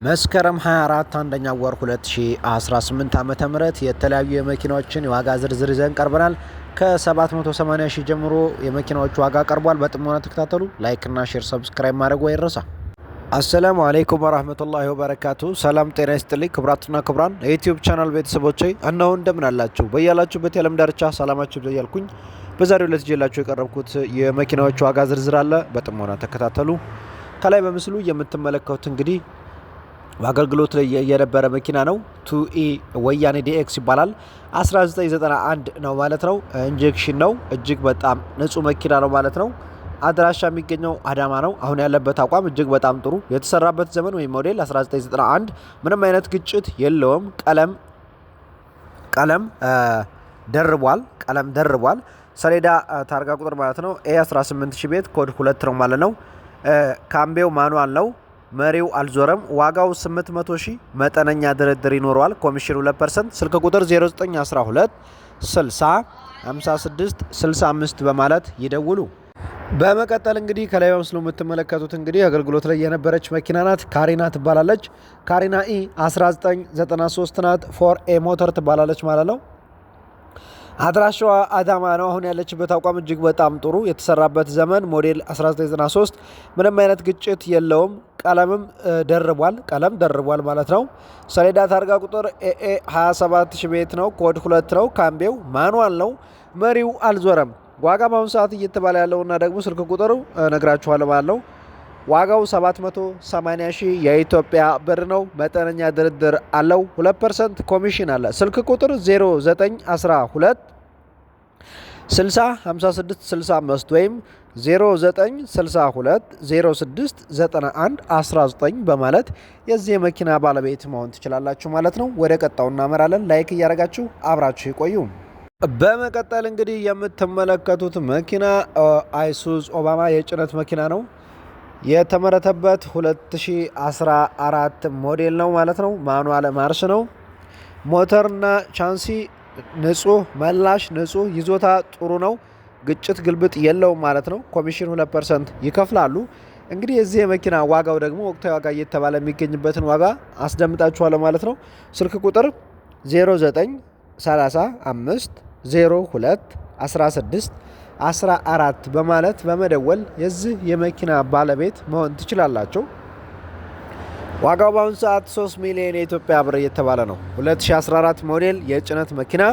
መስከረም 24 አንደኛ ወር 2018 ዓ.ም የተለያዩ የመኪናዎችን የዋጋ ዝርዝር ይዘን ቀርበናል። ከ780 ሺህ ጀምሮ የመኪናዎቹ ዋጋ ቀርቧል። በጥሞና ተከታተሉ። Like እና share፣ subscribe ማድረጉ አይረሳ። አሰላሙ አለይኩም ወራህመቱላሂ ወበረካቱ። ሰላም ጤና ይስጥልኝ ክቡራትና ክቡራን የ YouTube channel ቤተሰቦቼ፣ እነሆ እንደምን አላችሁ? በያላችሁበት የዓለም ዳርቻ ሰላማችሁ ይብዛ እያልኩኝ በዛሬው ዕለት ይዤላችሁ የቀረብኩት የመኪናዎቹ ዋጋ ዝርዝር አለ። በጥሞና ተከታተሉ። ከላይ በምስሉ የምትመለከቱት እንግዲህ በአገልግሎት ላይ የነበረ መኪና ነው። 2E ወያኔ DX ይባላል። 1991 ነው ማለት ነው። Injection ነው። እጅግ በጣም ንጹህ መኪና ነው ማለት ነው። አድራሻ የሚገኘው አዳማ ነው። አሁን ያለበት አቋም እጅግ በጣም ጥሩ። የተሰራበት ዘመን ወይም ሞዴል 1991፣ ምንም አይነት ግጭት የለውም። ቀለም ደርቧል። ቀለም ደርቧል። ሰሌዳ ታርጋ ቁጥር ማለት ነው A 18 ሺህ ቤት ኮድ 2 ነው ማለት ነው። ካምቤው manual ነው። መሪው አልዞረም። ዋጋው 800 ሺህ፣ መጠነኛ ድርድር ይኖረዋል። ኮሚሽን 2%። ስልክ ቁጥር 0912 60 56 65 በማለት ይደውሉ። በመቀጠል እንግዲህ ከላይ በምስሉ የምትመለከቱት እንግዲህ አገልግሎት ላይ የነበረች መኪና ናት። ካሪና ትባላለች። ካሪና E 1993 ናት። 4A ሞተር ትባላለች ማለት ነው። አድራሻዋ አዳማ ነው። አሁን ያለችበት አቋም እጅግ በጣም ጥሩ። የተሰራበት ዘመን ሞዴል 1993፣ ምንም አይነት ግጭት የለውም። ቀለምም ደርቧል። ቀለም ደርቧል ማለት ነው። ሰሌዳ ታርጋ ቁጥር AA 27 ሺ ቤት ነው። ኮድ 2 ነው። ካምቤው manual ነው። መሪው አልዞረም። ዋጋ በአሁኑ ሰዓት እየተባለ ያለውና ደግሞ ስልክ ቁጥሩ ነግራችኋለሁ ማለት ነው። ዋጋው 780 ሺህ የኢትዮጵያ ብር ነው። መጠነኛ ድርድር አለው። 2% ኮሚሽን አለ። ስልክ ቁጥር 0912 60 56 65 ወይም 0962 06 91 19 በማለት የዚህ የመኪና ባለቤት መሆን ትችላላችሁ ማለት ነው። ወደ ቀጣዩ እናመራለን። Like እያደረጋችሁ አብራችሁ ይቆዩ። በመቀጠል እንግዲህ የምትመለከቱት መኪና አይሱዝ ኦባማ የጭነት መኪና ነው። የተመረተበት 2014 ሞዴል ነው ማለት ነው። Manual ማርሽ ነው። ሞተርና ቻንሲ ንጹህ፣ መላሽ ንጹህ፣ ይዞታ ጥሩ ነው። ግጭት ግልብጥ የለውም ማለት ነው። ኮሚሽን 2% ይከፍላሉ። እንግዲህ የዚህ የመኪና ዋጋው ደግሞ ወቅታዊ ዋጋ እየተባለ የሚገኝበትን ዋጋ አስደምጣችኋለሁ ማለት ነው። ስልክ ቁጥር 09 35 02 16 14 በማለት በመደወል የዚህ የመኪና ባለቤት መሆን ትችላላችሁ። ዋጋው በአሁኑ ሰዓት 3 ሚሊዮን የኢትዮጵያ ብር እየተባለ ነው። 2014 ሞዴል የጭነት መኪና፣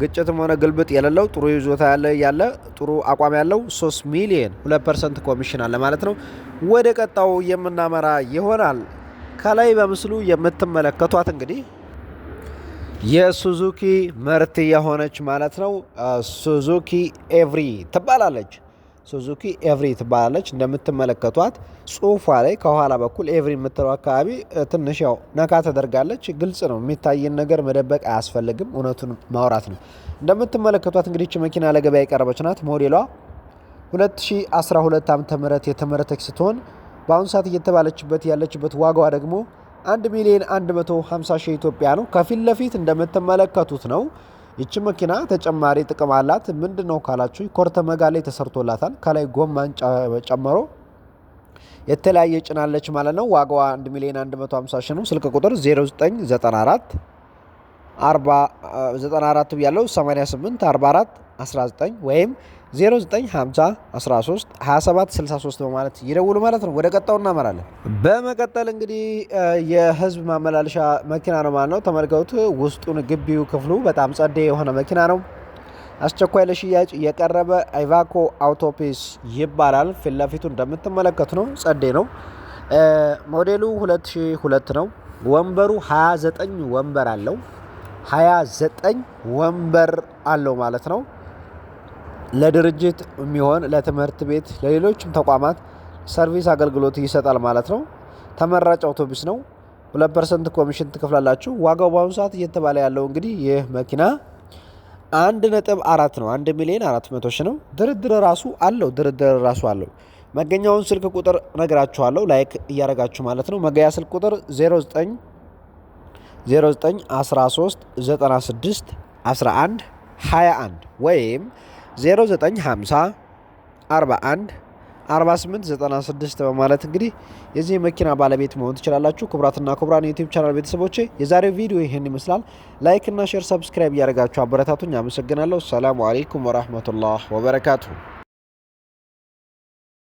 ግጭትም ሆነ ግልብጥ የሌለው፣ ጥሩ ይዞታ ያለ ጥሩ አቋም ያለው 3 ሚሊዮን፣ 2% ኮሚሽን አለ ማለት ነው። ወደ ቀጣዩ የምናመራ ይሆናል። ከላይ በምስሉ የምትመለከቷት እንግዲህ የሱዙኪ ምርት የሆነች ማለት ነው። ሱዙኪ ኤቭሪ ትባላለች። ሱዙኪ ኤቭሪ ትባላለች። እንደምትመለከቷት ጽሁፏ ላይ ከኋላ በኩል ኤቭሪ የምትለው አካባቢ ትንሽ ያው ነካ ተደርጋለች። ግልጽ ነው። የሚታይን ነገር መደበቅ አያስፈልግም። እውነቱን ማውራት ነው። እንደምትመለከቷት እንግዲህ ይህች መኪና ለገበያ የቀረበች ናት። ሞዴሏ 2012 ዓ.ም የተመረተች ስትሆን በአሁኑ ሰዓት እየተባለችበት ያለችበት ዋጋዋ ደግሞ 1 ሚሊዮን 150 ሺህ ኢትዮጵያ ነው። ከፊት ለፊት እንደምትመለከቱት ነው። ይቺ መኪና ተጨማሪ ጥቅም አላት። ምንድን ነው ካላችሁ ኮርተ መጋሌ ተሰርቶላታል። ከላይ ጎማን ጨምሮ የተለያየ ጭናለች ማለት ነው። ዋጋዋ 1 ሚሊዮን 150 ሺህ ነው። ስልክ ቁጥር 0994 40 94 ያለው 88 44 19 ወይም 0950 13 27 63 በማለት ይደውሉ ማለት ነው። ወደ ቀጣዩ እናመራለን። በመቀጠል እንግዲህ የህዝብ ማመላለሻ መኪና ነው ማለት ነው። ተመልከቱት። ውስጡን ግቢው ክፍሉ በጣም ጸዴ የሆነ መኪና ነው። አስቸኳይ ለሽያጭ የቀረበ አይቫኮ አውቶፒስ ይባላል። ፊት ለፊቱ እንደምትመለከቱ ነው። ጸዴ ነው። ሞዴሉ 2002 ነው። ወንበሩ 29 ወንበር አለው። 29 ወንበር አለው ማለት ነው። ለድርጅት የሚሆን፣ ለትምህርት ቤት፣ ለሌሎችም ተቋማት service አገልግሎት ይሰጣል ማለት ነው። ተመራጭ አውቶቡስ ነው። 2% ኮሚሽን ትከፍላላችሁ። ዋጋው በአሁኑ ሰዓት እየተባለ ያለው እንግዲህ ይህ መኪና 1.4 ነው። 1 ሚሊዮን 400 ሺህ ነው። ድርድር ራሱ አለው። ድርድር ራሱ አለው። መገኛውን ስልክ ቁጥር ነግራችኋለሁ። Like እያደረጋችሁ ማለት ነው። መገኛ ስልክ ቁጥር 09 09 13 96 11 21 ወይም 0950 41 48 96 በማለት እንግዲህ የዚህ መኪና ባለቤት መሆን ትችላላችሁ። ክቡራትና ክቡራን ዩቲዩብ ቻናል ቤተሰቦቼ የዛሬው ቪዲዮ ይህን ይመስላል። Like እና share፣ subscribe እያደረጋችሁ አበረታቱኝ። አመሰግናለሁ። ሰላሙ አለይኩም ወራህመቱላህ ወበረካቱሁ።